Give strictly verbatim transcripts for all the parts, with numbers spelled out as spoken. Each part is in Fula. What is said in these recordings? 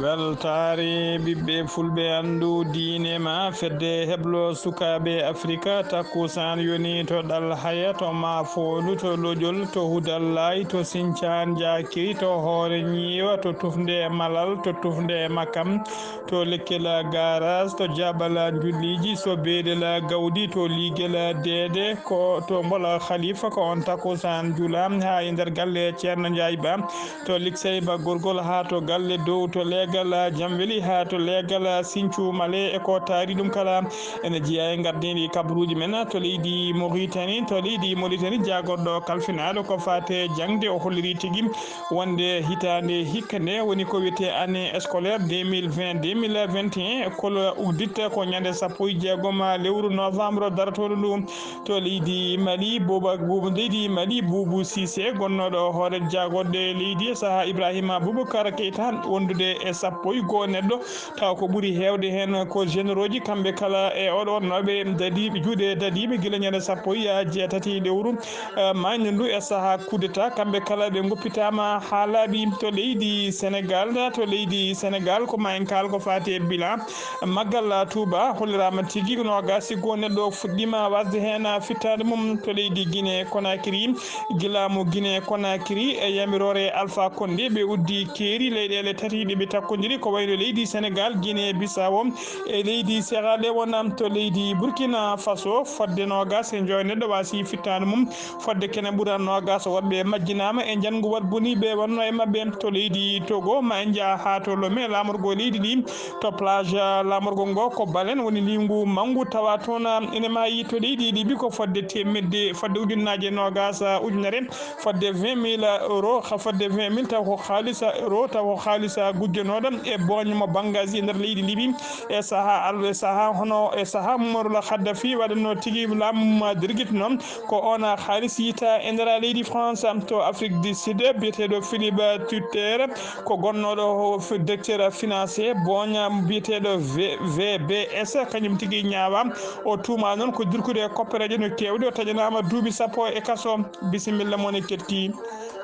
Altaare ɓiɓɓe fulɓe anndu diine ma fedde heblo sukaaɓe Afrika takkusaan yoni to Ɗal Haya, to Maafoondu, to Loƴol, to Hudallaay, to Sincaan Jaakiri, to Hoore Ñiiwa, to Tufnde Malal, to Tufnde Makam, to Lekkel Gaaraas, to Jaɓal Njulliiji, to Beedel Gawdi, to Liigel Deede, ko to Mbola Khalifa, ko on takkusaan jula haa e nder galle Ceerno Njaay Ba. To Liksey Ba Gorgol haa to galle dow, to leegal Jamweli haa to leegal Sinthiou Malem e ko taari ɗum kala. Ene jeyaa e ngardiiɗi kabaruuji men to leydi Mauritanie, to leydi Mauritanie, jaagorɗo kalfinaaɗo ko faate jaŋde, o holliri tigi wonde hitaande hikka nde woni ko wiyetee année scolaire deux mille vingt, deux mille vingt et un, kolo uddita ko ñande sappo e jeegom lewru novembre darotooɗo ndu. To leydi Mali, Buuba, Buuba, leydi Mali, Buubu Sise, gonnooɗo hoore jaagorɗe leydi e sahaa Ibrahima Boubacar Keita, wondude e sappo e goo neɗɗo, tawa ko ɓuri heewde heen ko généraux ji, kamɓe kala e oɗo wonnooɓe dadiiɓe, juuɗe dadiiɓe gila ñande sappo e jeetati lewru, eh, maayndu ndu e sahaa coup d'État, kamɓe kala ɓe ngoppitaama haa laaɓi. To leydi Sénégal, to leydi Sénégal, ko ma en kaal ko faati e bilan. Maggal Touba holliraama tigi noogaas e goo neɗɗo fuɗɗiima wasde heen fittaandu mum to leydi Guinée Conakry. Gila mo Guinée Conakry e yamiroore Alpha Condé, ɓe uddi keeri leyɗeele tati ɗe ɓe takkondiri, ko wayno leydi Sénégal, Guinée Bissau e leydi Sierra Leone. To leydi Burkina Faso, fodde noogaas e joy neɗɗo waasi fittaandu mum. Fodde kene ɓura noogaas woɗɓe majjinaama e njanngu waɗ boni ɓe wonno e maɓɓe. To leydi Togo, ma en njaha haa to Lomé, laamorgo leydi ndi, to plage laamorgo ngo ko balen woni liingu manngu, tawa toon ene maayi. To leydi Libi ko fodde teemedde, fodde ujunnaaje noogaas, ujunere, fodde vingt mille euro, ha fodde vingt mille taw ko haalisa euro, taw ko haalisa gujjanooɗo e booñe mo Bangaazi e nder leydi Libi. E saha al-, e saha hono, e saha Muammar al-Khaddafi waɗanno tigi laamu ma dirgitno, ko on haalis yiita e nder leydi France. To Afrique du Sud, biyeteeɗo Philippe Tuter, ko gonnooɗo o fi-, directeur financier booña biyeteeɗo V-, V B S, kañum tigi ñaawa. O tuuma noon ko dirkude e koppereeje no keewɗe, o taƴanaama duuɓi sappo e kaso. Bisimilla mon e ketti.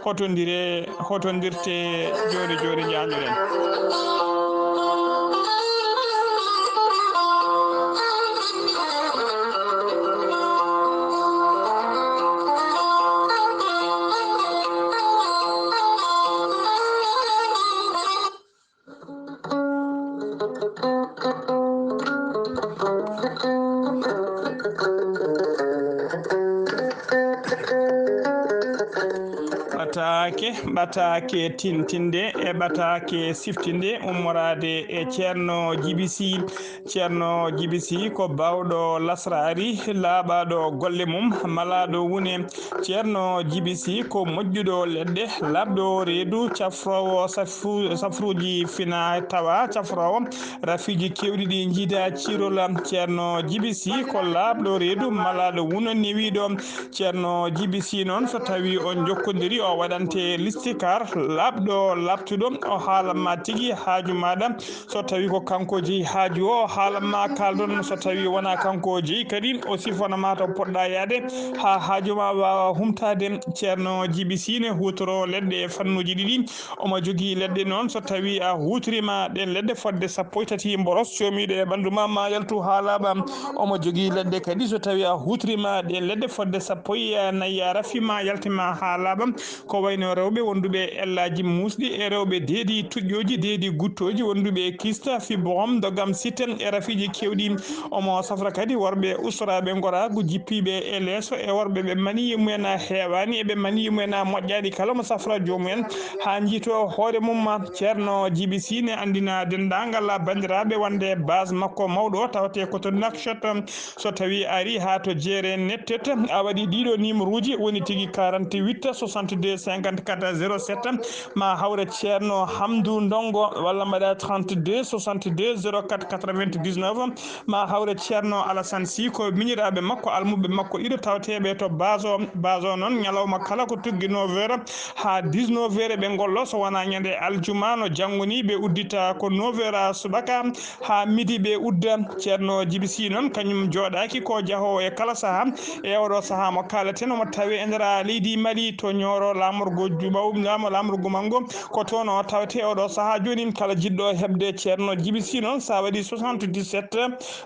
Hotondire, hotondirte, jooni jooni njaanjoɗen. Ɓataake, ɓataake tintinde e ɓataake siftinde ummoraade e Ceerno Jibi Sih. Ceerno Jibi Sih ko baawɗo lasraari, laaɓaaɗo golle mum, malaaɗo wune. Ceerno Jibi Sih ko moƴƴuɗo leɗɗe, laaɓɗo reedu, cafroowo safu-, safruuji fina tawa, cafroowo rafiiji keewɗi ɗi njiida ciirol. Ceerno Jibi Sih ko laaɓɗo reedu, malaaɗo wuno newiiɗo. Ceerno Jibi Sih noon, so tawii on njokkondiri, o waɗante listikar laaɓɗo, laaɓtuɗo, o haalan ma tigi haaju maaɗa. So tawii ko kanko jeyi haaju o, o haalan ma, kaaldon. So tawii wonaa kanko o jeyi kadi, o sifana ma to poɗɗa yaade haa haaju ma waawa humtaade. Ceerno Jibi Sih ne huutoro leɗɗe e fannuuji ɗiɗi. Omo jogii leɗɗe noon, so tawii a huutoriima ɗeen leɗɗe fodde sappo e tati mboros, coomiiɗo e ɓanndu ma, ma yaltu haa laaɓa. Omo jogii leɗɗe kadi, so tawii a huutoriima ɗeen leɗɗe fodde sappo e nayi, a rafi ma, yalti ma haa laaɓa. Ko wayno rewɓe wonduɓe e ellaaji muusɗi, e rewɓe deedi tuƴƴooji, deedi guttooji, wonduɓe e kista, fibrome, dogam, site, e rafiiji keewɗi. Omo safra kadi worɓe ustoraaɓe ngoraagu, jippiiɓe e leeso, e worɓe ɓe maniyi mumen heewaani, e ɓe maniyi mumen moƴƴaani kala. Omo safra joomumen haa njiitoo hoore mum. Ceerno Jibi Sih ne anndina denndaangal banndiraaɓe wonde base makko mawɗo o tawetee ko to Nouakchott. So tawii a ari haa to jeere nettet, a waɗi ɗiɗo numéro uji, woni tigi quarante-huit soixante-deux cinquante-quatre zéro sept, ma hawre Ceerno Hamdu Ndongo, walla mbaɗa trente-deux soixante-deux zéro quatre quatre-vingt-dix-neuf, ma hawre Ceerno Alassane Sy, ko miñiraaɓe makko, almuɓɓe makko ɗiɗo tawateeɓe to base o. Base o noon, ñalawma kala ko tuggi neuf heures haa dix-neuf heures ɓe ngollo, so wonaa ñande aljuma no janngo ni, ɓe uddita ko neuf heures subaka haa midi ɓe udda. Ceerno Jibi Sih noon, kañum jooɗaaki ko jahoowo e kala sahaa. E oɗo sahaa mo kaalaten, omo tawee e nder leydi Mali to Ñooro, laamu lamorgo jumaw, lamo-, lamorgo mango ko toon o tawete oɗo sahaa jooni. Kala jiɗɗo heɓde Ceerno Jibi Si noon, sa waɗi soixante-dix-sept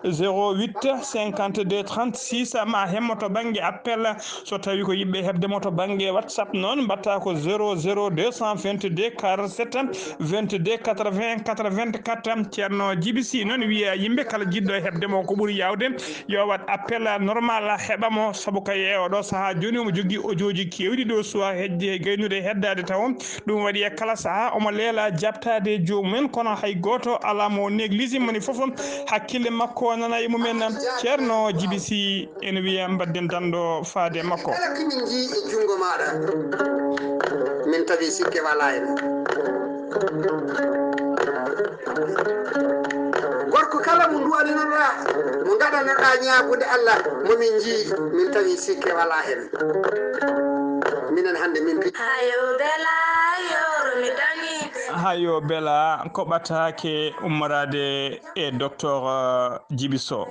zéro huit cinquante-deux trente-six, ma hemmo to bannge appel. So tawi ko yiɗɓe heɓde mo to bannge WhatsApp noon, mbatta ko zéro zéro deux cent vingt-deux quarante-sept vingt-deux quatre-vingts quatre-vingt-quatre. Ceerno Jibi Si noon wiya yimɓe kala jiɗɗo heɓde mo ko ɓuri yaawde yo waɗ appel normal heɓa mo, sabu kay e oɗo sahaa jooni omo jogii ojooji keewɗi ɗo suwa hejde e gaynude e heddaade taw. Ɗum waɗi e kala sahaa omo leela jaɓtaade e joomumen, kono hay gooto alaa mo négligé, moni fof hakkille makko nana e mumen. Ceerno Jibi Si ene wiya mbaɗden danndo faade e makko. Kala ko min njii e junngo maaɗa, min tawi sikke walaa heen. Gorko kala mo nduwaninoɗaa, mo ngaɗanoɗaa ñaagude Allah, mo min njii, min tawi sikke walaa heen. Minen hannde min pi- Hayo bela, yoro mi dangi. Hayo bela, ko ɓataake ummoraade e Docteur Jibi Sow.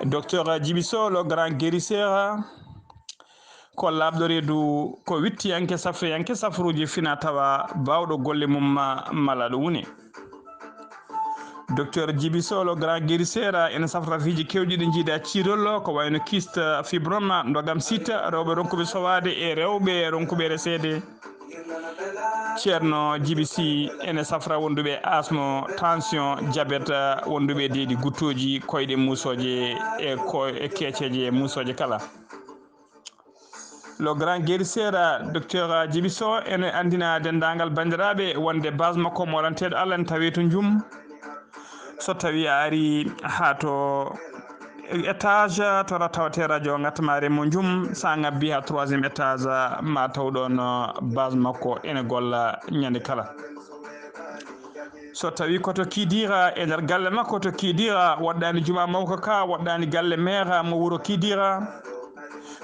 Docteur Jibi Sow, le grand guérisseur, ko laaɓɗo reedu, ko wittiyanke, safriyanke, safruuji fina tawa, baawɗo golle mum ma-, mala ɗo woni. Docteur Jibi Sow, le grand guérisseur, ene safra piiji keewɗi ɗi njiida ciirol, ko wayno kyste, fibrome, ndogam site, rewɓe ronkuɓe sowaade e rewɓe ronkuɓe reseede. Ceerno Jibi Si ene safra wonduɓe asmo, tension, diabète, wonduɓe deedi guttooji, koyɗe muusooje e ko-, e keeceeje muusooje kala. Le grand guérisseur, Docteur Jibi Sow, ene anndina denndaangal banndiraaɓe wonde base makko moolanteeɗo Allah ene tawee to Njum. So tawi a ari haa to étage, to ra-, tawate radio Ngattamaare mo Njum, sa ngabbi haa troisième étage, ma taw ɗoon, base makko ene golla ñande kala. So tawi ko to Kidira, e nder galle makko to Kidira, woɗɗaani juma mawka ka, woɗɗaani galle maire mo wuro Kidira.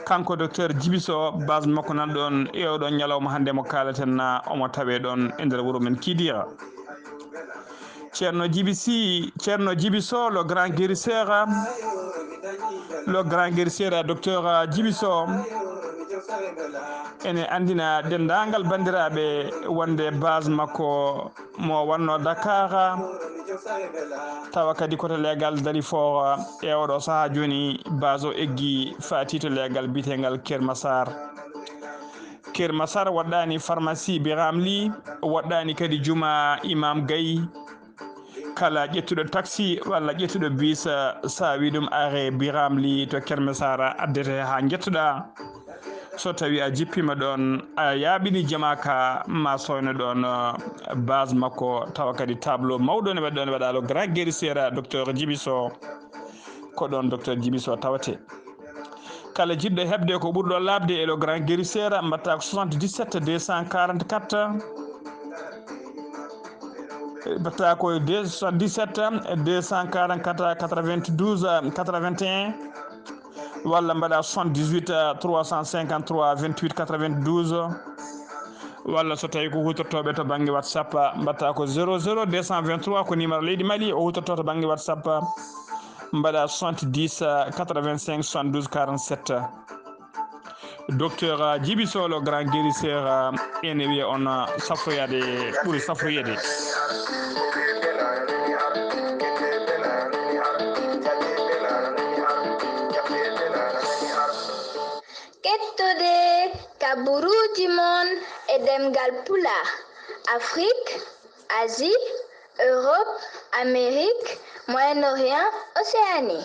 Kanko Docteur Jibi Sow, base makko nan ɗoon e oɗon ñalawma hannde mo kaalaten na, omo tawee ɗoon e nder wuro men Kidira. Ceerno Jibi Si, Ceerno Jibi Sow, le grand guérisseur, le grand guérisseur, Docteur Jibi Sow, ene anndina denndaangal banndiraaɓe wonde base makko mo wonno Dakar, tawa kadi ko to leegal Dalifort e oɗo sahaa jooni, base o eggi faati to leegal biyeteegal Keur Massar. Keur Massar woɗɗaani pharmacie Biram Ly, woɗɗaani kadi juma Imam Gaye. Kala ƴettuɗo taxi walla ƴettuɗo bus, sa wi ɗum arrêt Biram Ly to Keur Massar addete haa njettoɗaa. So tawi a jippiima ɗoon, a yaaɓini jama ka, ma sooyno ɗoon, uh, base makko, tawa kadi tableau mawɗo ne waɗi ɗoon, waɗa le grand guérisseur, Docteur Jibi Sow. Ko ɗoon Docteur Jibi Sow tawate. Kala jiɗɗo heɓde ko ɓurɗo laaɓde e le grand guérisseur, mbatta ko soixante-dix-sept deux cent quarante-quatre, mbatta ko deux, soixante-dix-sept deux cent quarante-quatre quatre-vingt-douze quatre-vingt-un, walla mbaɗa soixante-dix-huit trois cent cinquante-trois vingt-huit quatre-vingt-douze, walla so tawi ko huutortooɓe to bannge WhatsApp, mbatta ko zéro zéro deux cent vingt-trois, ko numéro leydi Mali, o huutorto to bannge WhatsApp, mbaɗa soixante-dix quatre-vingt-cinq soixante-douze quarante-sept. Docteur Jibi Sow, le grand guérisseur, ene wiya on safroyaade ɓuri safroyeede. Kettude kaburuuji mon e ɗemngal Pulaar, Afrik, Asie, Europe, Amérique, Moyen-Orient, Océanie.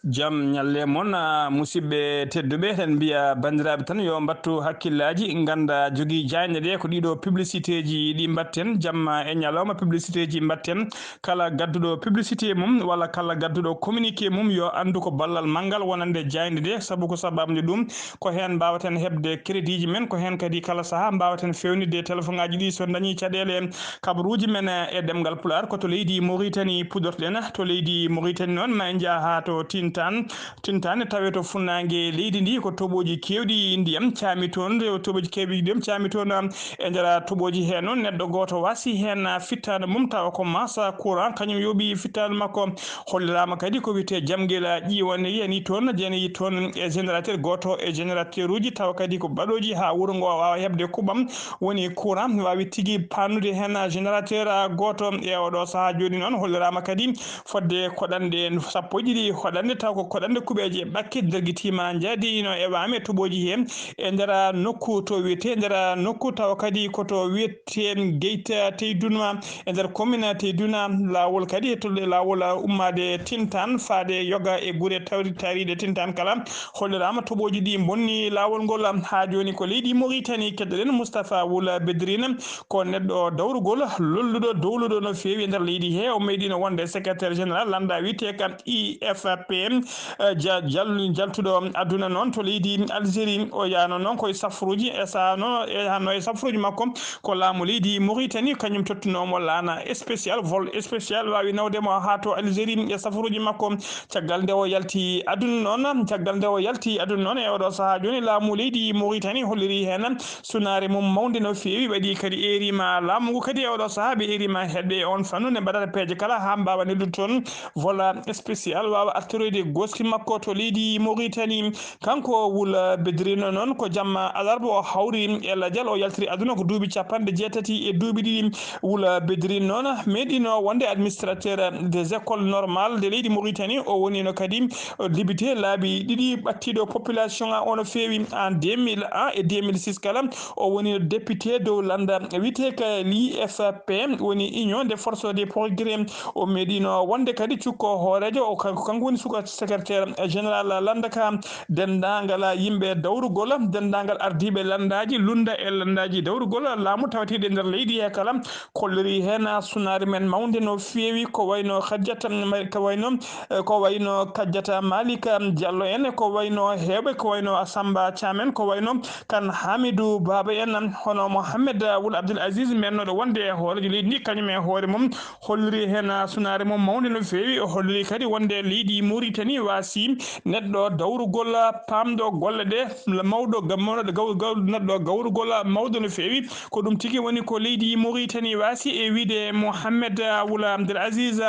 Jam ñalle mon, ah, musidɓe tedduɓe, eɗen mbiya banndiraaɓe tan yo mbattu hakkillaaji, ngannda jogii jaaynde ɗe ko ɗiɗo publicité ji ɗi mbatten, jamma e ñalawma publicité ji mbatten. Kala gadduɗo publicité mum walla kala gadduɗo communiqué mum yo anndu ko ballal manngal wonande jaaynde nde, sabu ko sababnde ɗum ko heen mbaawaten heɓde crédit ji men, ko heen kadi kala sahaa mbaawaten feewnitde téléphone ŋaaji ɗi so dañii caɗeele. Kabaruuji men e ɗemngal Pulaar ko to leydi Mauritanie puɗɗortoɗen. To leydi Mauritanie noon ma en njah haa to Tine Tan tintane tawe to funnaange leydi ndi ko toɓooji keewɗi ndiyam caami toon, toɓooji keewɗi ndiyam caami toon. E nder toɓooji hee noon, neɗɗo gooto waasi heen fittaandu mum, tawa ko maasa courant kañum yooɓi fittaandu makko. Holliraama kadi ko wiyetee jamngel ƴiiwannde yani toon, yani toon e générateur gooto e générateur uji, tawa kadi ko baɗooji haa wuro ngo waawa heɓde kuɓam, woni courant, waawi tigi paannude heen générateur gooto. E oɗo sahaa jooni noon, holliraama kadi fodde koɗanɗe sappo e ɗiɗi hoɗanɗe, taw ko koɗanɗe kuɓeeje ɓakke dergitiima, njaadiino e waame toɓooji heen e nder nokku to wiyetee nder nokku, tawa kadi ko to wiyetee Geyta Teydunma e nder commune Teyduna. Laawol kadi e tolde laawol ummaade Tintaan faade yoga e gure tawri taariiɗe Tintaan kala, holliraama toɓooji ɗi mbonni laawol ngol. Haa jooni ko leydi Mauritanie keddoɗen Moustapha Wula Bedrine, ko neɗɗo dawrugol, lolluɗo, dowluɗo no feewi e nder leydi he. O meeɗino wonde secrétaire général lannda wiyeteeka I F P, eh, ja-, jal-, jaltuɗo aduna noon to leydi Algérie. O yaano noon koye safruuji, e saano, e hanno e safruuji makko ko laamu leydi Mauritanie kañum tottunoomo laana spécial, vol spécial waawi nawde mo haa to Algérie e safruuji makko. Caggal nde o yalti aduna noon, caggal nde o yalti aduna noon e oɗo sahaa jooni, laamu leydi Mauritanie holliri heen sunaare mum mawnde no feewi, waɗi kadi eeriima laamu ngu kadi e oɗo sahaa ɓe eeriima heɗɓe e on fannu nde mbaɗata peeje kala haa mbaawa neldude toon vol spécial waawa artoroyde gooski makko to leydi Mauritanie. Kanko Wula Bedrino noon ko jamma alarba o hawri e lajal o yaltiri aduna ko duuɓi capanɗe jeetati e duuɓi ɗiɗi. Wula Bedrino noon meeɗino wonde administrateur des écoles normales de leydi Mauritanie. O wonino kadi député laabi ɗiɗi ɓattiɗo population a o no feewi en deux mille un et deux mille six kala. O wonino député dow lannda wiyeteeka l'I F P, woni Union des Forces des Progrès. O meeɗino wonde kadi cukko hooreejo, o kanko, kanko woni suka secrétaire général lannda ka. Denndaangal yimɓe dawrugol, denndaangal ardiiɓe lanndaaji, lunnda e lanndaaji dawrugol laamu tawateeɗi e nder leydi he kala, kolliri heen sunaare men mawnde no feewi, ko wayno Hajjata, ko wayno, eh, ko wayno Hajjata Malik Diallo en, ko wayno heewɓe, ko wayno Samba Thiam en, ko wayno Kan Hamidou Baba en, hono Mohamed Wul Abdul Aziz, meeɗnooɗo wonde e hooreejo leydi ndi, kañum e hoore mum holliri heen sunaare mum mawnde no feewi. O holliri kadi wonde leydi Mauritanie waasi neɗɗo dawrugol, paamɗo golle ɗe, mawɗo ga-, mawɗo gaw-, gaw-, neɗɗo gawrugol mawɗo no feewi. Ko ɗum tigi woni ko leydi Mauritanie waasi, e wiyde Mohamed Wul Abdul Aziz.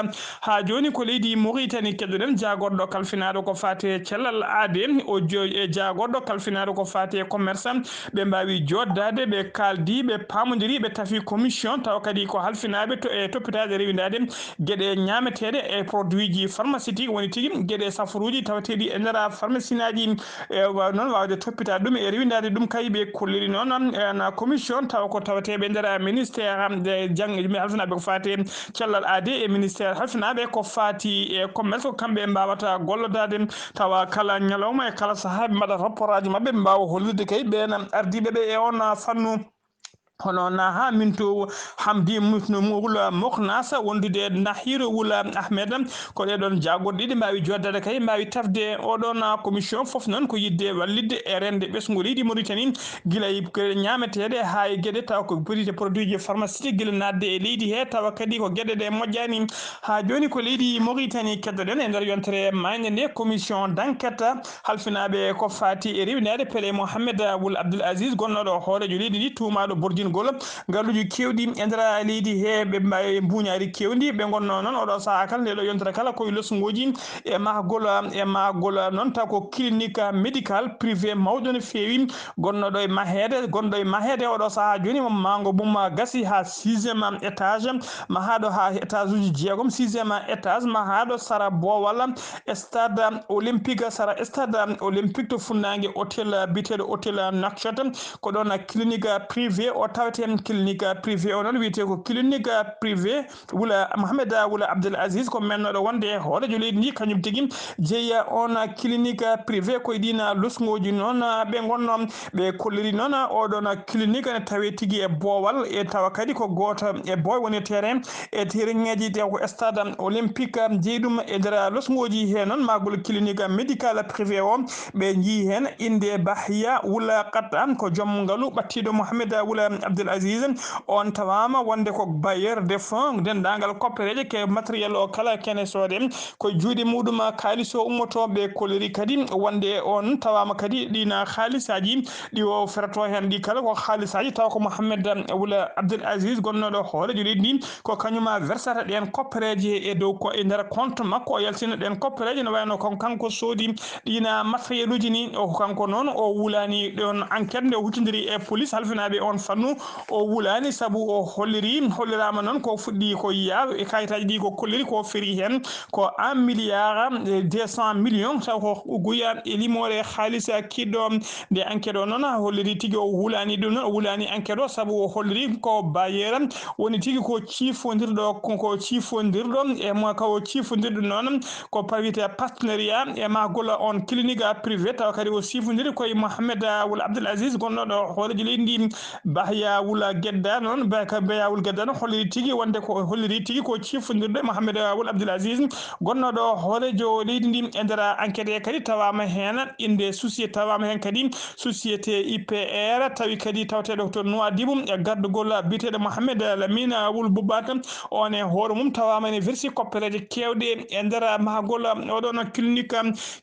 Haa jooni ko leydi Mauritanie keddoɗen jaagorɗo kalfinaaɗo ko faati e cellal aade, o jo-, e jaagorɗo kalfinaaɗo ko faati e commerce. Ɓe mbaawi jooɗdaade, ɓe kaaldi, ɓe paamondiri, ɓe tafi commission, tawa kadi ko halfinaaɓe to, e toppitaaɗe rewindaade geɗe ñaameteeɗe e produitji pharmaceutique, woni tigi geɗe safaruuji tawateeɗi e nder pharmacienaaji, e wa-, noon waawde toppitaade ɗum e rewindaade ɗum. Kay ɓe kolliri noon, e, na commission tawa ko tawateeɓe e nder ministère, am, de jang-, yimɓe halfinaaɓe ko faati e cellal aade e ministère halfinaaɓe ko faati e commerce, ko kamɓe mbaawata gollodaade, tawa kala ñalawma e kala sahaa ɓe mbaɗa rapportaaji maɓɓe, ɓe mbaawa hollirde kay ɓeen ardiiɓe ɓe e on fannu. Hono Naha Minto Hamdi Musno Wula Moknasa wondude Nahiro Wula Ahmed, ko ɗee ɗoon jaagorɗe ɗiɗi mbaawi jooɗdaade kay, mbaawi tafde oo ɗoon commission. Fof noon ko yiɗde wallitde e reende ɓesngu leydi Mauritanie, gila e geɗe ñaameteeɗe haa e geɗe tawa ko produit, produitji pharmaceutique, gila naatde e leydi he, tawa kadi ko geɗe ɗe moƴƴaani. Haa jooni ko leydi Mauritanie keddoɗen e nder yontere maaynde nde, commission d'enquête halfinaaɓe ko faati e rewindaade peɗe Mohamed Wul Abdul Aziz, gonnooɗo hooreejo leydi ndi, tuumaaɗo borjingol ngalluuji keewɗi e nder leydi he, ɓe mba-, e mbuuñaari keewndi. Ɓe ngonnoo noon oɗo sahaa kala, nde ɗo yontere kala, koye losnguuji e mahgol, e mahgol noon taw ko clinique médical privé mawɗo no feewi, gonnooɗo e maheede, gonɗo e maheede oɗo sahaa jooni, mo mahngo mum gasi haa sixième étage, mahaaɗo haa étage uji jeegom, sixième étage, mahaaɗo sara boowal stade olympique, sara stade olympique to funnaange hôtel biyeteeɗo hôtel Nouakchott. Ko ɗoon clinique privé o tawetee. Clinique privé o noon wiyetee ko clinique privé Wula Mohamed Wula Abdel Aziz, ko meeɗnooɗo wonde e hooreejo leydi ndi, kañum tigi jeyi on clinique privé. Ko e ɗiin losnguuji noon ɓe ngonnoo. Ɓe kolliri noon oo ɗoon clinique ne tawee tigi e boowal, e tawa kadi ko gooto e booy woni terrain, e terrainŋeeji taw ko stade olympique jeyi ɗum. E nder losnguuji he noon, mahgol clinique médical privé o, ɓe njii heen innde Bahya Wula Qatta, ko joom ngalu ɓattiiɗo Mohamed Wula Abdel Aziz, on tawaama wonde ko bailleur de fonds, denndaangal koppereeje ke matériel o kala kene soode, ko juuɗe muɗum kaalis o ummotoo. Ɓe kolliri kadi wonde on tawaama kadi ɗina haalisaaji ɗi o ferotoo heen ɗi kala ko haalisaaji tawa ko Mohamed Wul Abdel Aziz gonnooɗo hooreejo leydi ndi, ko kañum versata ɗeen koppereeje e dow ko e nder compte makko, o yaltina ɗeen koppereeje no wayno kon kanko soodi ɗina matériel uji ni. O kanko noon o wulaani ɗon enquête nde o huccondiri e police halfinaaɓe on fannu. O wulaani sabu o holliri, holliraama noon ko fuɗɗi ko yiyaa e kayitaaji ɗi ko kolliri ko feri heen ko un milliard deux cent millions, taw ko guya e limoore haalis kiɗɗo. Nde enquête o noon holliri tigi o wulaani ɗum noon, o wulaani enquête o sabu o holliri ko bailleur woni tigi ko ciifondirɗo, ko, ko ciifondirɗo e mo, ko ciifondirɗo noon ko par wiyete partenariat e mahgol on clinique privé, tawa kadi o siifondiri koye Mohamed Wul Abdel Aziz, gonnooɗo hooreejo leydi ndi, Bahya Wul Gedda noon, Bah-, ka Bahya Wul Gedda noon holliri tigi wonde ko, holliri tigi ko ciifondirɗo e Mohamed Wul Abdel Aziz, gonnooɗo hooreejo leydi ndi. E nder enquête he kadi tawaama heen innde société, tawaama heen kadi société I P R, tawi kadi tawateeɗo to Nouadhibou, e gardugol biyeteeɗo Mohamed Lamine Wul Boubat, on e hoore mum tawaama ene versi koppereeje keewɗe e nder mahgol oɗon clinique,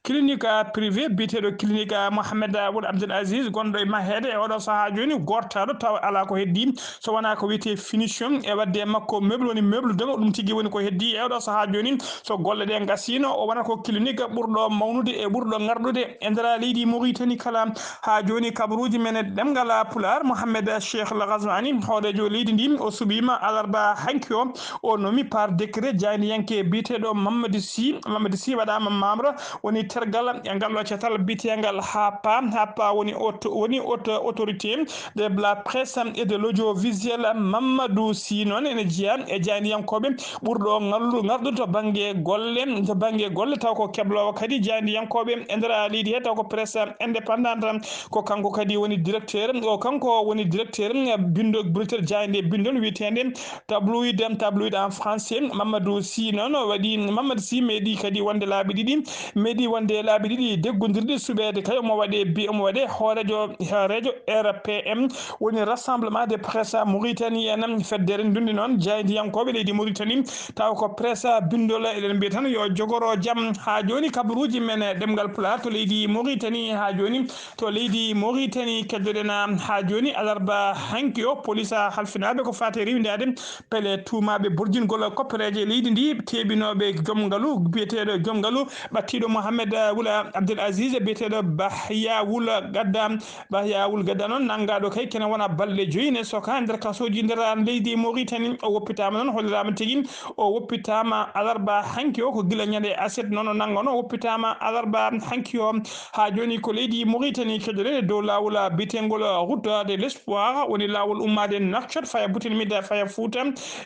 clinique privé biyeteeɗo clinique Mohamed Wul Abdel Aziz, gonɗo e maheede e oɗo sahaa jooni, gortaaɗo tawa alaa ko heddii so wonaa ko wiyetee finition e waɗde e makko meuble, woni meuble de, ɗum tigi woni ko heddii e oɗo sahaa jooni. So golle ɗe ngasiino, o wonata ko clinique ɓurɗo mawnude e ɓurɗo ŋarɗude e nder leydi Mauritanie kala. Haa jooni kabaruuji men e ɗemngal Pulaar, Mohamed Cheikh Al Ghazouani, hooreejo leydi ndi, o suɓiima alarba hanki o, o nomi par décret jaayndiyanke biyeteeɗo Mamadou Sy. Mamadou Sy waɗaama membre, woni tergal e ngal ɗo catal biyeteengal HAPA. HAPA woni auto-, woni auto-, autorité de la presse et de l'audiovisuel. Mamadou Sy noon ene jeyaa e jaayndiyankooɓe ɓurɗo ngallu-, ngarɗude to bannge golle, to bannge golle, taw ko kebloowo kadi jaayndiyankooɓe e nder leydi he, taw ko presse indépendante. Ko kanko kadi woni directeur, o kanko woni directeur binndo, directeur jaaynde binndol wiyeteende Tabloïd, Tabloïd en français. Mamadou Sy noon o waɗi, Mamadou Sy meeɗi kadi wonde laabi ɗiɗi, meeɗi wonde laabi ɗiɗi deggondirɗi suɓeede kay omo waɗe bi-, omo waɗe hooreejo, hooreejo R P M, woni Rassemblement de Presse Mauritanie en, feddere ndunde noon jaayndiyankooɓe leydi Mauritanie, taw ko presse binndol. Eɗen mbiya tan yo jogoro jam. Haa jooni kabaruuji men e ɗemngal Pulaar to leydi Mauritanie, haa jooni to leydi Mauritanie, keddoɗen haa jooni alarba hanki o, police halfinaaɓe ko faati e rewindaade pele tuumaaɓe borjingol koppereeje leydi ndi, teeɓinooɓe joom ngalu, biyeteeɗo joom ngalu ɓattiiɗo Mohamed Wul Abdel Aziz, biyeteeɗo Bahya Wul Gadda. Bahya Wul Gadda noon nanngaaɗo kay kene wona balɗe joyi ne soka nder kasooji nder leydi Mauritanie. O woppitaama noon, holliraama tigi o woppitaama alarba hanki o, ko gila ñande aset noon o nannganoo, o woppitaama alarba hanki o. Haa jooni ko leydi Mauritanie, keɗoɗen e dow laawol biyeteengol Route de l'Espoir, woni laawol ummaade Nouakchott faya Boutelle Mine faya Fouta.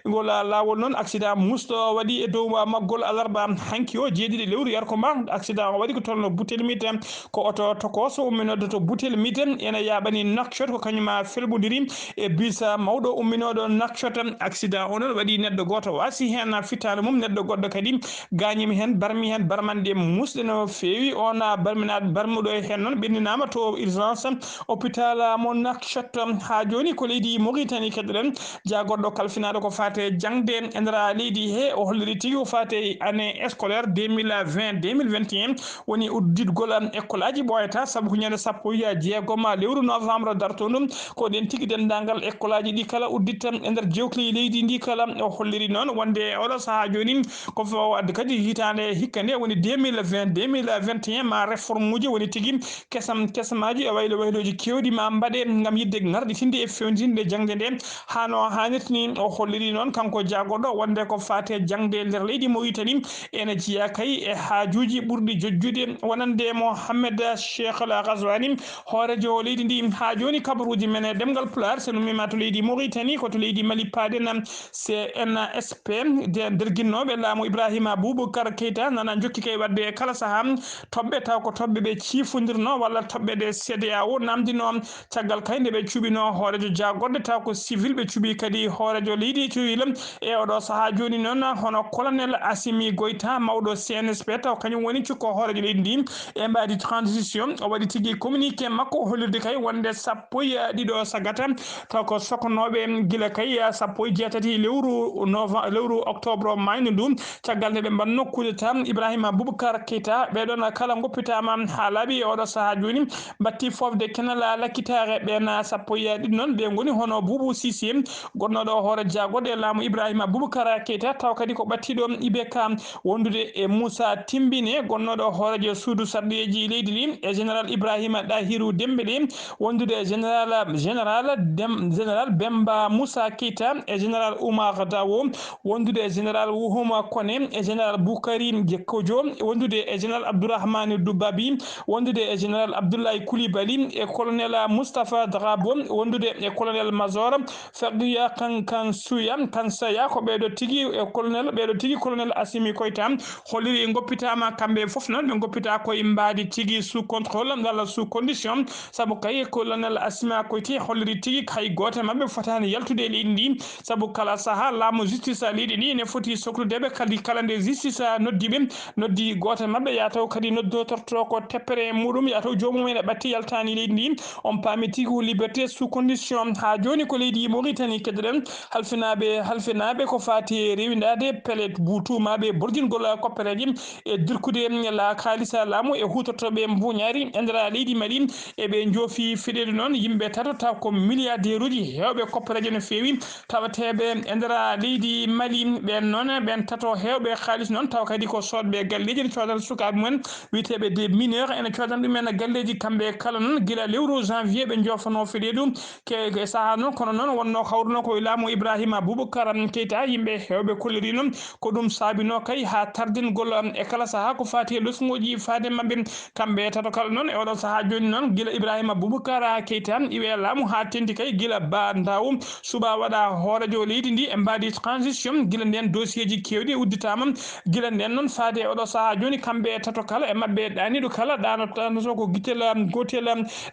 Ngol laawol noon accident musɗo waɗi e dow maggol alarba hanki o, jeeɗiɗi lewru yarko ma. Accident o waɗi ko tolno Boutelle Mine, ko oto tokooso umminooɗo to Boutelle Mine ene yaaɓani Nouakchott, ko kañum felɓondiri e bus mawɗo umminooɗo Nouakchott. Accident o noon waɗi neɗɗo gooto waasi heen fittaandu mum, neɗɗo goɗɗo kadi gaañiima heen, barmi heen barmanɗe musɗe no feewi. On barminaaɗo, barmuɗo heen noon ɓenninaama to urgence hôpital mo Nouakchott. Haa jooni ko leydi Mauritanie keɗoɗen, jaagorɗo kalfinaaɗo ko faate jaŋde e nder leydi he, o holliri tigi o faate année scolaire deux mille vingt, deux mille vingt et un, woni udditgol école aji ɓooyata, sabu ko ñande sappo e jeegom lewru novembre darto ɗum. Ko ɗen tigi denndaangal école aji ɗi kala udditta e nder jewkli leydi ndi kala. O holliri noon wonde oɗo sahaa jooni ko fo adde kadi hitaande hikka nde woni deux mille vingt, deux mille vingt et un ma réforme uji woni tigi kesam, kesamaaji e waylo waylooji keewɗi ma mbaɗe ngam yiɗde ŋarɗitinde e fewndinde jaŋde nde haa no haanirta ni. O holliri noon kanko jaagorɗo wonde ko faate jaŋde nder leydi Mauritanie ene jeyaa kay e haajuuji ɓurɗi jojjude wonande Mohamed Cheikh Al Ghazouani, hooreejo leydi ndi. Haa jooni kabaruuji men e ɗemngal Pulaar, so nummiima to leydi Mauritanie, ko to leydi Mali paaɗen, C N S P, de derginnooɓe laamu Ibrahima Boubacar Keita nana njokki kay waɗde e kala sahaa toɓɓe, taw ko toɓɓe ɓe ciifondirnoo walla toɓɓe ɗe C D A O namndinoo. Caggal kay nde ɓe cuɓinoo hooreejo jaagorɗe, taw ko civil, ɓe cuɓi kadi hooreejo leydi civil. E oɗo sahaa jooni noon, hono colonel Assimi Goïta, mawɗo C N S P, taw kañum woni cukko hooreejo leydi ndi e mbaadi transition, o waɗi tigi communiqué makko hollirde kay wonde sappo e ɗiɗo sagata Taw ko soknooɓe gila kay sappo e jeetati lewru nova-, lewru octobre o maayno ndu, caggal nde ɓe mbanno coup d'état Ibrahima Boubacar Keita. Ɓee ɗoon kala ngoppitaama haa laaɓi e oɗo sahaa jooni, mbatti fofde kenal lakkitaare. Ɓeen sappo e ɗiɗi noon, ɓe ngoni hono Boubou Cissé, gonnooɗo hoore jaagoɗe laamu Ibrahima Boubacar Keita, taw kadi ko ɓattiiɗo I B K, wondude e Moussa Timbine, gonnooɗo hooreejo suudu sarɗiyeeji leydi ndi, e général Ibrahima Ɗahiru Dembele, wondude e général, général Dem-, général Bemba Moussa Keita, e général Oumar Dawo, wondude e général Wouhouma Koné, e général Boukari Kojo, wondude e général Abdourahmane Doubabi, wondude e général Abdoulaye Koulibaly, e colonel Moustapha Drabo, wondude e colonel major Ferguya Kan-, Kansuya, Kansaya, ko ɓeeɗo tigi, e colonel, ɓeeɗo tigi, colonel Assimi Koita, holliri ngoppitaama kamɓe fof noon, ɓe ngoppita koye mbaadi tigi sous contrôle walla sous condition, sabu kay colonel Assimi Koita holliri tigi hay gooto e maɓɓe fotaani yaltude e leydi ndi, sabu kala sahaa laamu justice leydi ndi ne foti soklude ɓe, kadi kala nde justice noddi ɓe, noddi gooto e maɓɓe, ya taw kadi noddotorto ko teppere e muɗum, ya taw joomum ene ɓatti yaltaani leydi ndi, on paami tigi ko liberté sous condition. Haa jooni ko leydi Mauritanie keɗoɗen, halfinaaɓe, halfinaaɓe ko faati e rewindaade pellet bu tuumaaɓe borjingol koppereeje e dirkude la kaalisa laamu e huutortooɓe mbuuñaari e nder leydi Mali. E ɓe njoofi fiɗeede noon yimɓe tato, taw ko milliardaire uji heewɓe koppereeje no feewi, tawateeɓe e nder leydi Mali. Ɓeen noon, ɓeen tato heewɓe kaalis noon, taw kadi ko soodɓe galleeji, ene coodana sukaaɓe mumen, wiyteeɓe des mineurs, ene coodana ɗumen galleeji. Kamɓe kala noon, gila lewru janvier, ɓe njoofanoo fiɗeedu ke, ke sahaa noon, kono noon wonnoo hawruno ko e laamu Ibrahima Boubacar Keita, yimɓe heewɓe kolliri noon, ko ɗum saabinoo kay haa tardingol e kala sahaa ko faati e losŋooji faade maɓɓe. Kamɓe tato kala noon, e oɗo sahaa jooni noon, gila Ibrahima Boubacar Keita iwi e laamu haa teŋti kay, gila Ba Ndaw suɓaa waɗa hooreejo leydi ndi e mbaadi transition, gila ndeen dossier ji keewɗi udditaama. Gila ndeen noon faade e oɗo sahaa jooni, kamɓe tato kala e maɓɓe ɗaaniiɗo kala ɗaano-, ɗaanoto ko gitel gootel,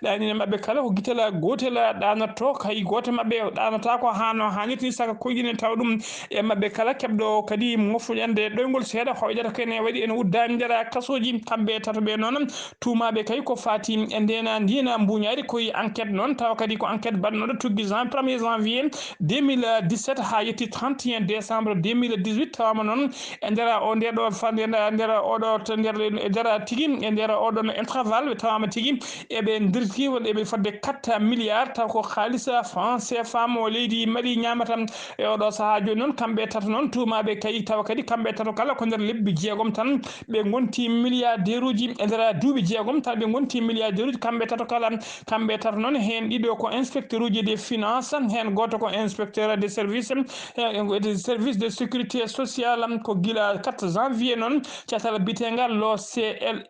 ɗaaniiɗo maɓɓe kala ko gitel gootel ɗaanoto, hay gooto maɓɓe ɗaanataako haa no haanirta ni, saka koyɗine taw ɗum e maɓɓe kala keɓɗo kadi mofuƴande ɗoyngol seeɗa, hoyɗata ko ene waɗi ene uddaani nder kasooji. Kamɓe tato ɓe noon, tuumaaɓe kay ko faati e ndeena ndiina mbuuñaari, koye enquête noon, tawa kadi ko enquête baɗnooɗo tuggi jan-, premier janvier deux mille dix-sept haa yetti trente et un décembre deux mille dix-huit, tawaama noon e nder o, nde ɗo fa-, nde, nder oɗo to, nder, e nder tigi, e nder oɗon intervalle, ɓe tawaama tigi eɓe ndirti walla eɓe fodde quatre milliards, taw ko haalisa franc C F A mo leydi Mali ñaamata. E oɗo sahaa jooni noon, kamɓe tato noon, tuumaaɓe kay, tawa kadi kamɓe tato kala ko nder lebbi jeegom tan ɓe ngonti milliardaire uji, e nder duuɓi jeegom tan ɓe ngonti milliardaire uji, kamɓe tato kala. Kamɓe tato noon, heen ɗiɗo ko inspecteur uji des finances, heen gooto ko inspecteur des services, eh, des services de sécurité sociale. Ko gila quatre janvier noon, catal bitengal lo C L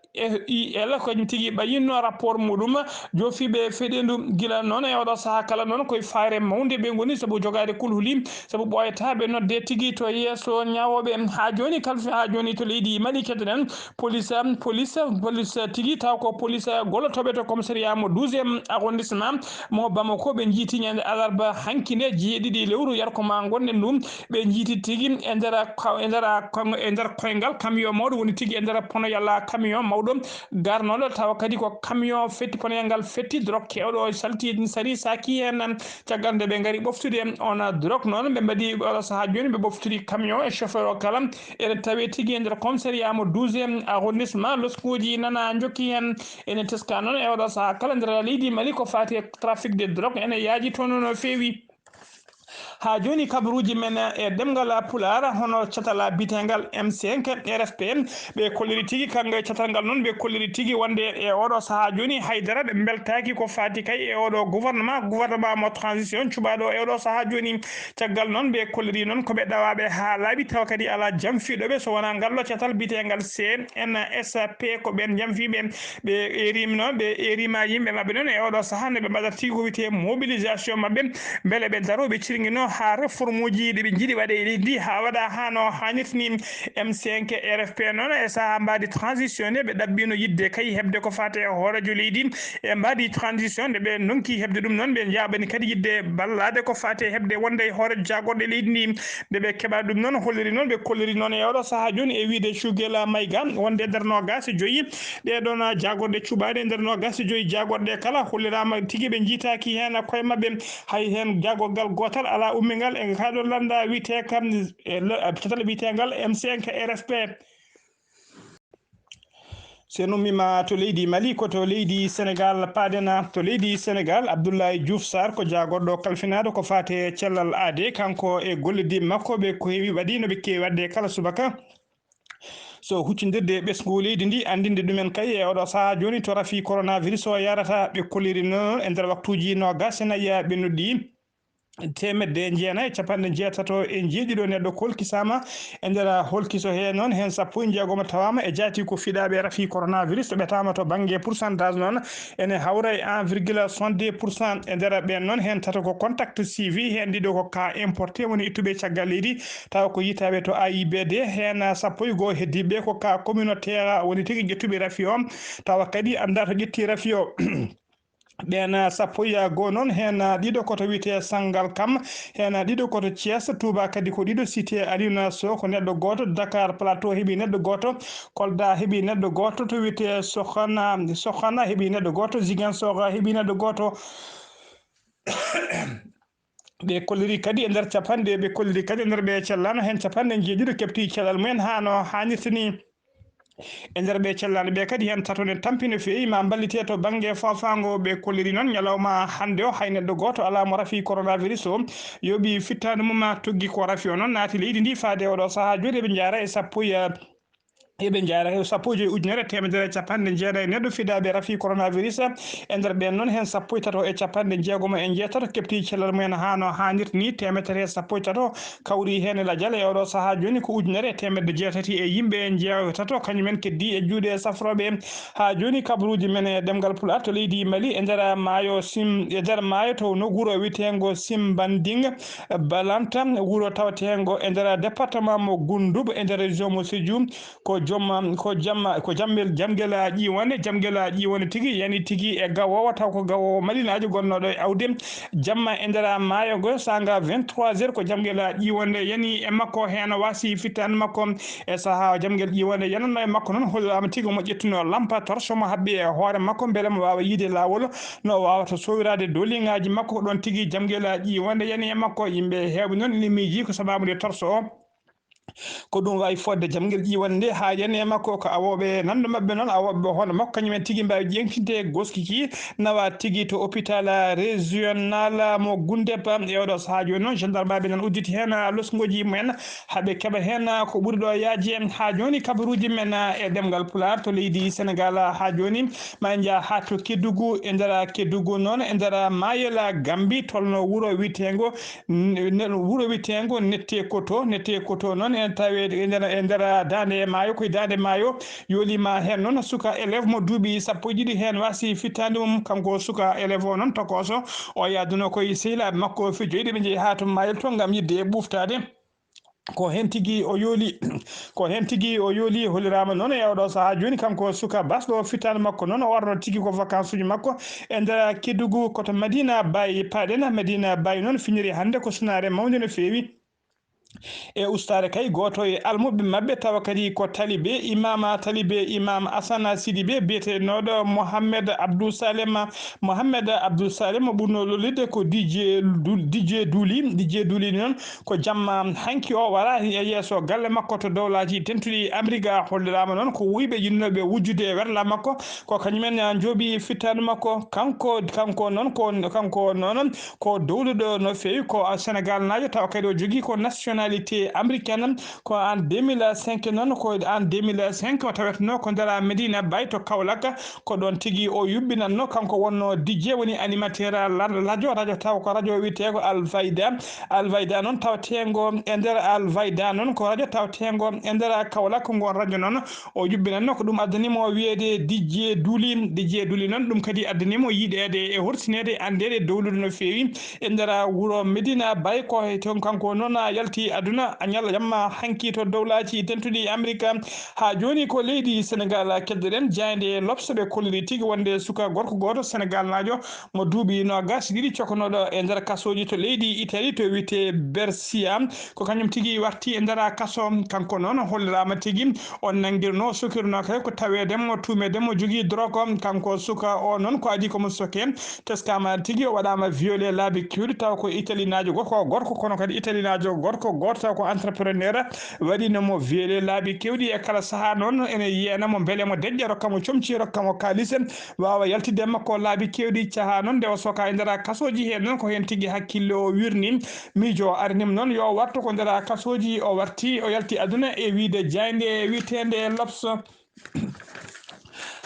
I L, ko tigi ɓayinno rapport muɗum, joofiiɓe feɗendu. Gila noon e oɗo sahaa kala noon, koye fayre mawnde ɓe ngoni, sabu jogaade kulhuli, sabu ɓooyata ɓe nodde tigi to yeeso ñaawooɓe. Haa jooni, kalfi haa jooni to leydi Mali keɗoɗen, police, police, police tigi, taw ko police gollotooɓe to commissariat mo douzième arrondissement mo Bamako, ɓe njiiti ñande alarba hanki nde, jeeɗiɗi lewru yarko ma ngonɗen ɗum, ɓe njiiti tigi e nder ka-, e nder ka-, e nder koyngal camion mawɗo, woni tigi e nder pono yalla camion mawɗo garnoɗo, tawa kadi ko camion fetti, ponel ngal fetti drogue kewɗo, salti sari saki heen. Caggal nde ɓe ngari ɓoftude on drogue noon, ɓe mbaɗi oɗo sahaa jooni, ɓe ɓoftiri camion e chauffeur o kala. Ene tawe tigi e nder commissariat mo douzième arrondissement, loskuuji nana njokki heen. Ene teska noon e oɗo sahaa kala nder leydi Mali ko faati e trafic de drogue ene yaaji toon no feewi. Haa jooni, kabaruuji men e ɗemngal Pulaar, hono catal biyeteegal M cinq R F P, ɓe kolliri tigi, kanngo e catal ngal noon, ɓe kolliri tigi wonde e oɗo sahaa jooni, haydara ɓe mbeltaaki ko faati kay e oɗo gouvernement, gouvernement mo transition cuɓaaɗo e oɗo sahaa jooni. Caggal noon, ɓe kolliri noon ko ɓe ɗawaaɓe haa laaɓi, tawa kadi alaa jamfiiɗo ɓe so wonaa ngal ɗo catal biyeteegal C N S P, ko ɓeen jamfiiɓe. Ɓe eerima noon, ɓe eerima yimɓe maɓɓe noon e oɗo sahaa nde ɓe mbaɗata tigi ko wiyetee mobilisation maɓɓe, mbele ɓe daroo, ɓe cir- no haa réforme uji ɗi ɓe njiɗi waɗe e leydi ndi haa waɗa haa no haanirta ni. M cinq R F P noon e sahaa mbaadi transition nde ɓe ɗaɓɓino yiɗde kay heɓde ko faati e hooreejo leydi. E mbaadi transition nde ɓe ndonki heɓde ɗum noon, ɓe njaaɓani kadi yiɗde ballaade ko faati e heɓde wonde e hooreejo jaagorɗe leydi ndi. Nde ɓe keɓa ɗum noon, holliri noon, ɓe kolliri noon e oɗo sahaa jooni e wiyde Shugela Mayga wonde e nder noogaas e joyi ɗee ɗoon jaagorɗe cuɓaaɗe, e nder noogaas e joyi jaagorɗe kala holliraama tigi ɓe njiitaaki heen koye maɓɓe. Hay heen jaagorgal gootal alaa ummingal e kaa ɗo lannda wiyetee kam, e le-, catal wiyeteengal M cinq R F P. So en ummiima to leydi Mali, ko to leydi Senegaal paaɗen. To leydi Senegaal, Abdoulaye Diouf Sarr ko jaagorɗo kalfinaaɗo ko faati e cellal aadee. Kanko e gollidii makko ɓe ko heewi waɗi no ɓe keewi waɗde kala subaka. So huccindirde e ɓesngu leydi ndi, anndinde ɗumen kay e oɗo sahaa jooni to rafi coronavirus o yarata, ɓe kolliri noon e nder waktuuji noogaas e nayi ɓennuɗi. Teemedde jeenayi e capanɗe jeetato e jeeɗiɗo neɗɗo kolkisaama e nder holkiso hee noon, heen sappo e jeegom tawaama e jaati ko fiɗaaɓe rafi coronavirus, to ɓe taama to bannge pourcentage noon, ene hawra e un virgule soixante-deux pour cent. E nder ɓeen noon, heen tato ko contact suivi, heen ɗiɗo ko cas importé, woni ittuɓe caggal leydi, tawa ko yiytaaɓe to A I B D, heen sappo e goo heddiiɓe ko cas communautaire, woni tigi ƴettuɓe rafi o, tawa kadi anndaa to ƴetti rafi o. Ɓeen sappo e goo noon, heen ɗiɗo ko to wiyetee Sangalkam, heen ɗiɗo ko to Thiès, Touba kadi ko ɗiɗo, Cité Alioune Sow ko neɗɗo gooto, Dakar Plateau heɓi neɗɗo gooto, Kolda heɓi neɗɗo gooto, to wiyetee Sokhana, Sokhana heɓi neɗɗo gooto, Ziguinchor heɓi neɗɗo gooto. Ɓe kolliri kadi e nder capanɗe, ɓe kolliri kadi e nder ɓe cellano heen capanɗe jeeɗiɗo keɓti cellal mumen haa no haanirta ni. E nder ɓe cellano ɓe kadi heen tato ne tampi no feewi ma mballite to bannge foofaango. Ɓe kolliri noon ñalawma hannde o hay neɗɗo gooto alaa mo rafi coronavirus o yooɓi fittaandu mum ma tuggi ko rafi o noon naati leydi ndi faade oɗo sahaa jooni. Eɓe njaara e sappo e eɓe njaara e sappo e joyi ujunere teemedere e capanɗe jeeɗa e neɗɗo fiɗaaɓe rafi coronavirus. E nder ɓeen noon, heen sappo e tato e capanɗe jeegom e jeetato keɓti cellal mumen haa no haanirta ni. Teemedere e sappo e tato kawri heen e lajal e oɗo sahaa jooni ko ujunere e teemedde jeetati e yimɓe jeetato, kañumen keddi e juuɗe safrooɓe. Haa jooni, kabaruuji men e ɗemngal Pulaar to leydi Mali, e nder maayo Sim, e nder maayo to no wuro wiyeteengo Simbanding Balanta, wuro taweteengo e nder département mo Gundub, e nder région mo Sédhiou, ko jom, ko jamma, ko jammel, jamgel ƴiwande, jamgel ƴiwande tigi, yani tigi e gawoowo, taw ko gawoowo malinaajo gonnooɗo e awde. Jamma e nder maayo ngo, saanga vingt-trois heures, ko jamgel ƴiwande yani e makko, heen waasi fittaandu makko e sahaa jamgel ƴiwande yananno e makko noon, holliraama tigi omo ƴettuno lampa torche mo haɓɓi e hoore makko, mbele mo waawa yiide laawol, no o waawata sowiraade dooliŋaaji makko. Ko ɗoon tigi jamgel ƴiwande yani e makko. Yimɓe heewɓe noon ina miiji ko sabaabu nde torche o. Ko ɗum waawi fodde jamgel ƴiwande nde haa yani e makko. Ko awooɓe nanndo maɓɓe noon, awooɓe hono makko, kañum en tigi mbaawi ƴeeŋtinde goskiki nawa tigi to hôpital régional mo Gundep. E oɗo sahaa jooni noon, gendarmeɓe nan udditi heen losngooji mumen haa ɓe keɓa heen ko ɓuri ɗo yaajde. Haa jooni, kabaruuji men e ɗemngal Pulaar to leydi Senegaal. Haa jooni, ma en njah haa to Kedugu. E nder Kedugu noon, e nder maayel Gambi, tolno wuro wiyeteengo N-, ne-, wuro wiyeteengo Nette Koto. Nette Koto noon en tawi e nder, e nder daande maayo, koye daande maayo yooliima heen noon suka élève mo duuɓi sappo e ɗiɗi heen waasi fittaandu mum. Kanko suka élève o noon tokooso, o yahduno koye sehilaaɓe makko fijoyde, ɓe njehi haa to maayel to ngam yiɗde e ɓuftaade. Ko heen tigi o yooli, ko heen tigi o yooli, holliraama noon e oɗo sahaa jooni, kanko suka basɗo fittaandu makko noon, o arno tigi ko vacances uji makko e nder Kedugu, ko to Madina Baye paaɗen. Madina Baye noon finiri hannde ko sunaare mawnde no feewi. E ustaare kay, gooto e almuɓɓe maɓɓe, tawa kadi ko talibe imaama, talibe imaam Asana Sidibe, biyetenooɗo Mohammed Abdou Salem, Mohammed Abdou Salem, mo ɓurnoo lollirde ko D J Dul-, D J Duli. D J Duli noon, ko jamma hanki o wara e yeeso galle makko to Dowlaaji Dentuɗi Amerik. Holliraama noon ko wuyɓe yinnooɓe wujjude e werla makko, ko kañumen njooɓi fittaandu makko. Kanko, kanko noon, ko, kanko noon ko dowluɗo no feewi, ko Senegaalnaajo, tawa kadi o jogii ko national Actualité américaine, ko en deux mille cinq noon, ko en deux mille cinq o tawetno ko nder Medina Baye to Kaolack. Ko ɗon tigi o yuɓɓinanno, kanko wonno D J, woni animateur la-, radio, radio taw ko radio wiyeteego Alfayda. Alfayda noon tawteengo e nder Alfayda noon ko radio tawteengo e nder Kaolack. Ngon radio noon o yuɓɓinanno, ko ɗum addani mo wiyeede D J Duli. D J Duli noon, ɗum kadi addani mo yiɗeede e horsineede, anndeede, dowlude no feewi e nder wuro Medina Baye. Ko he toon kanko noon yalti aduna ñalla jamma hanki to dowlaaji dentuɗi Amerika. Haa jooni ko leydi Senegal keddoɗen, jaaynde L'Obs ɓe kolliri tigi wonde suka gorko gooto Senegalnaajo mo duuɓi noogas e ɗiɗi cokanooɗo e nder kasooji to leydi Italie to wiyetee Bersia. Ko kañum tigi warti e nder kaso. Kanko noon holliraama tigi on nanngirno, sokirno kadi ko taweede mo, tuumeede mo jogii drogue. Kanko suka o noon ko adii ko mo soke, teskaama tigi o waɗaama violé laabi keewɗi, taw ko italinaajo gorko, gorko, kono kadi italinaajo gorko gooto taw ko entrepreneur waɗino mo violé laabi keewɗi. E kala sahaa noon ene yiyana mo mbele mo deƴƴa, rokka mo comci, rokka mo kaalis, waawa yaltidde e makko laabi keewɗi. Cahaa noon nde o soka e nder kasooji heen noon ko heen tigi hakkille o wirni. Miijo arinimo noon yo o wartu ko nder kasooji, o warti, o yalti aduna e wiyde jaaynde wiyeteende L'Obs.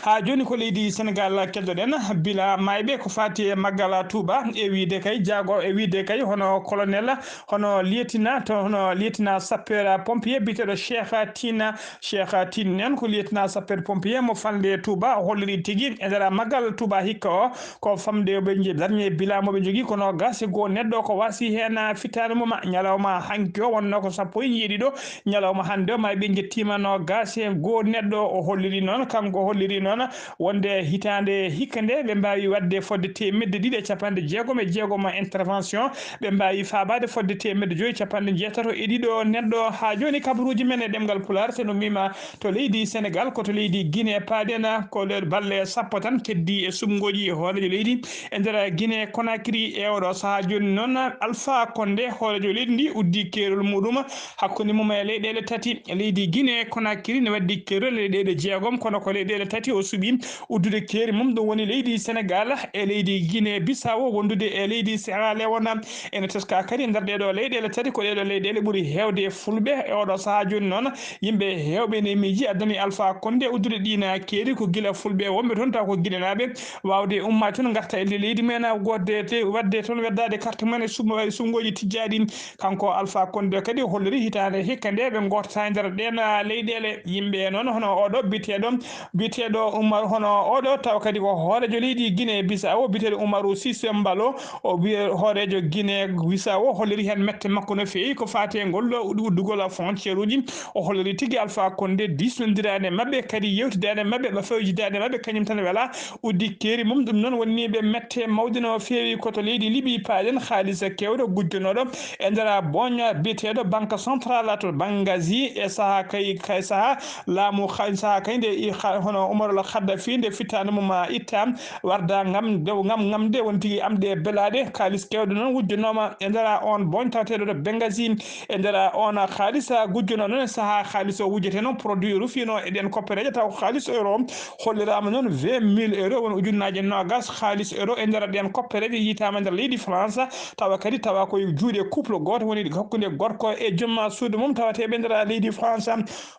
Haa jooni ko leydi Senegal keddoɗen, bila maayɓe ko faati e maggal Touba, e wiyde kay jaago, e wiyde kay hono colonel, hono lieutenant, to hono lieutenant sapeur pompier biyeteeɗo Cheikh Tine. Cheikh Tine noon ko lieutenant sapeur pompier mo falnde Touba, o holliri tigi e nder maggal Touba hikka o, ko famde ɓe nje-, darñe bila mo ɓe njogii ko noogas e goo neɗɗo ko waasi heen fitaandu mum. Ñalawma hanki o wonno ko sappo e jeeɗiɗo, ñalawma hannde o, maayɓe njettiima noogas e goo neɗɗo. O holliri noon, kanko holliri noon wonde hitaande hikka nde ɓe mbaawi waɗde fodde teemedde ɗiɗi e capanɗe jeegom e jeegom intervention, ɓe mbaawi faabaade fodde teemedde joyi e capanɗe jeetato e ɗiɗo neɗɗo. Haa jooni kabaruuji men e ɗemngal Pulaar, so no mbiima to leydi Senegal, ko to leydi Guinée paaɗen, ko nder balɗe sappo tan keddii e suɓngooji hooreejo leydi e nder Guinée Conakry. E oɗo sahaa jooni noon, Alpha Condé, hooreejo leydi ndi, uddi keerol muɗum hakkunde mum e leyɗeele tati. Leydi Guinée Conakry ne waddi keerol e leyɗeele jeegom, kono ko leyɗeele tati o suɓi uddude keeri mum, ɗum woni leydi Senegal e leydi Guinée Bissau, wondude e leydi Sierra Leone. Ene teskaa kadi e nder ɗee ɗoo leyɗeele tati, ko ɗee ɗoo leyɗeele ɓuri heewde e Fulɓe. E oɗo sahaa jooni noon, yimɓe heewɓe ene miiji addani Alpha Condé uddude ɗiin keeri ko gila Fulɓe wonɓe toon, taw ko Guinénaaɓe, waawde ummaade toon, ngarta e leydi mumen, waɗde te-, waɗde toon weddaade carte mumen e sum-, e suɓngooji tijjaaɗi. Kanko Alpha Condé kadi o holliri hitaande hikka nde ɓe ngootata e nder ɗeen, ah, leyɗeele. Yimɓe noon hono oɗo biyeteeɗo, biyeteeɗo Umar, hono oɗo taw kadi ko hooreejo leydi Guinée Bissau, biyeteeɗo Umaru Sise Mbalo, o wiye hooreejo Guinée Bissau, holliri heen mette makko no feewi ko faati e ngol ɗo uddu-, uddugol frontière uji. O holliri tigi Alpha Condé diisnondiraani e maɓɓe, kadi yewtidaani e maɓɓe, ɓe fewjidaani e maɓɓe, kañum tan wela uddi keeri mum. Ɗum noon wonni ɓe mette mawde no feewi ko to leydi Libi paaɗen, haalisa keewɗo gujjanooɗo e nder boña biyeteeɗo Banque Centrale to Bangazi e saha kay, kay saha laamu kay, saha kay nde i kha-, hono Umar al Khaddafi nde fittaandu mum a itta warda ngam, ngam, ngam nde woni tigi amɗe belaaɗe. Kaalis keewɗo noon wujjanooma e nder on boñ taweteeɗo to Bangazi. E nder on kaalis gujjanoo noon e saha kaalis o wujjete noon produit rufiino e ɗen koppereeje taw ko kaalis euro. Holliraama noon vingt mille euro, woni ujunnaaje noogas kaalis euro e nder ɗeen koppereeje yiytaama nder leydi France, tawa kadi tawa ko e juuɗe couple gooto, woni hakkunde gorko e joom suudu mum, tawateeɓe nder leydi France.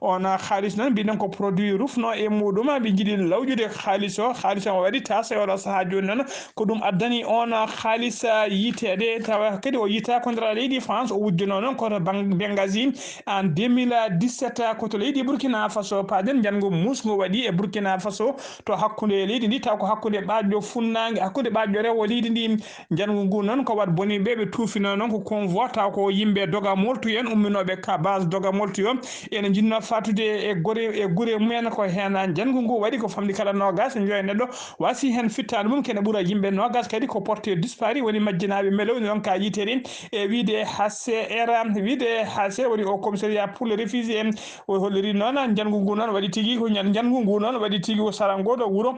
On kaalis noon, mbiɗen ko produit rufno e muɗum, ɓe njiɗi lawƴude kaalis o. Kaalis o waɗi tas e oɗo sahaa jooni noon, ko ɗum addani on kaalis yiyteede, tawa kadi o yiyataa ko nder leydi France, o wujjanoo noon ko to Bang-, Benghazi en deux mille dix-sept, ko to leydi Burkina Faso. Paaden njanngu muusngu waɗi e Burkina Faso, to hakkunde leydi ndi, taw ko hakkunde ɓaaƴɗo funnaange, hakkunde ɓaaƴɗo rewo leydi ndi. Njanngu ngu noon ko wat boni ɓe, ɓe tuufinoo noon ko convoi, taw ko yimɓe Doga Moltu en umminooɓe ka base Doga Moltu o, ene njinnoo fatude e gore, e gure mumen. Ko heen njanngu ngu waɗi ko famɗi kala noogas e njoyo neɗɗo wasi heen fittaandu mum, kene ɓura yimɓe noogas kadi ko porté disparu, woni majjinaaɓe melowni noon ka yiyteede. E wiyde H C R, wiyde H C R woni o commissariat pour les réfugiés. O holliri noon, njanngu ngu noon waɗi tigi ko njan-, njanngu ngu noon waɗi tigi ko sara ngoo ɗoo wuro.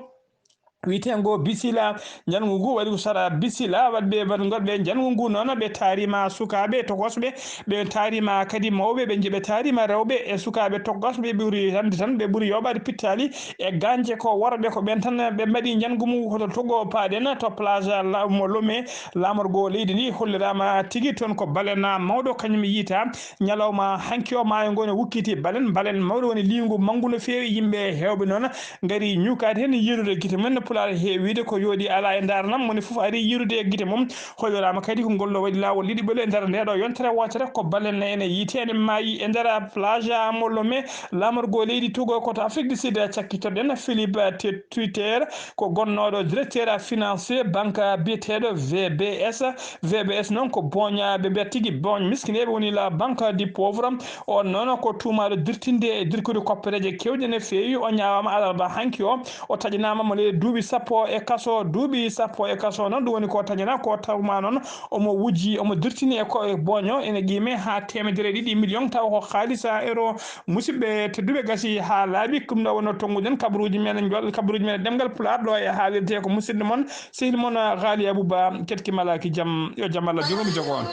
wiyeteengo Bisila. Njanngu ngu waɗi ko sara Bisila, waɗɓe baɗngol ɓe njanngu ngu noon, ɓe taariima sukaaɓe tokosɓe, ɓe taariima kadi mawɓe, ɓe nji-, ɓe taariima rewɓe e sukaaɓe tokosɓe, ɓe ɓuri hannde tan, ɓe ɓuri yooɓaade pittaali e gaañce ko worɓe, ko ɓeen tan ɓe mbaɗi njanngu mum. Hoto Togo paaɗen to plage la-, mo Lomé, laamorgo leydi ndi holliraama tigi toon ko balen mawɗo, kañum yiyta ñalawma hanki o, maayo ngo ne wukkiti balen, balen mawɗo woni liingu manngu no feewi, yimɓe heewɓe noon ngari ñukaade heen yiirude gite mum. Pulaar heewiide ko yooɗi alaa e ndaarnam, moni fof ari yiirude e gite mum. Holliraama kadi ko ngol ɗo waɗi laawol ɗiɗi ɓolo e nder nde ɗo yontere wootere, ko balen ene yiite ene maayi e nder plage mo Lomé, laamorgo leydi Togo. Ko to Afrique du Sud cakkitoɗen Philippe Te-, Twitter, ko gonnooɗo directeur financier banque biyeteeɗo V B S. V B S noon ko booña, ɓe mbiyata tigi booñ miskineeɓe, woni la banque du pauvre. On noon ko tuumaaɗo dirtinde e dirkude koppereeje keewɗe no feewi. O ñaawaama alarba hanki o, o taƴanaama mo leydi duuɓi sappo e kaso. Duuɓi sappo e kaso noon, ɗum woni ko taƴanaa, ko tawma noon omo wujji, omo dirtini e ko e booño ene qiime haa teemedere e ɗiɗi million, tawa ko haalisa euro. Musidɓe tedduɓe, gasi haa laaɓi, ɗum ɗo wonno tonnguɗen kabaruuji men, njol-, kabaruuji men e ɗemngal Pulaar ɗo e haalirde ko musidɗo mon, sehil mon, Ghali Abouba. Keɗki malaaki jam, yo jam Allah jogo mi jogo on.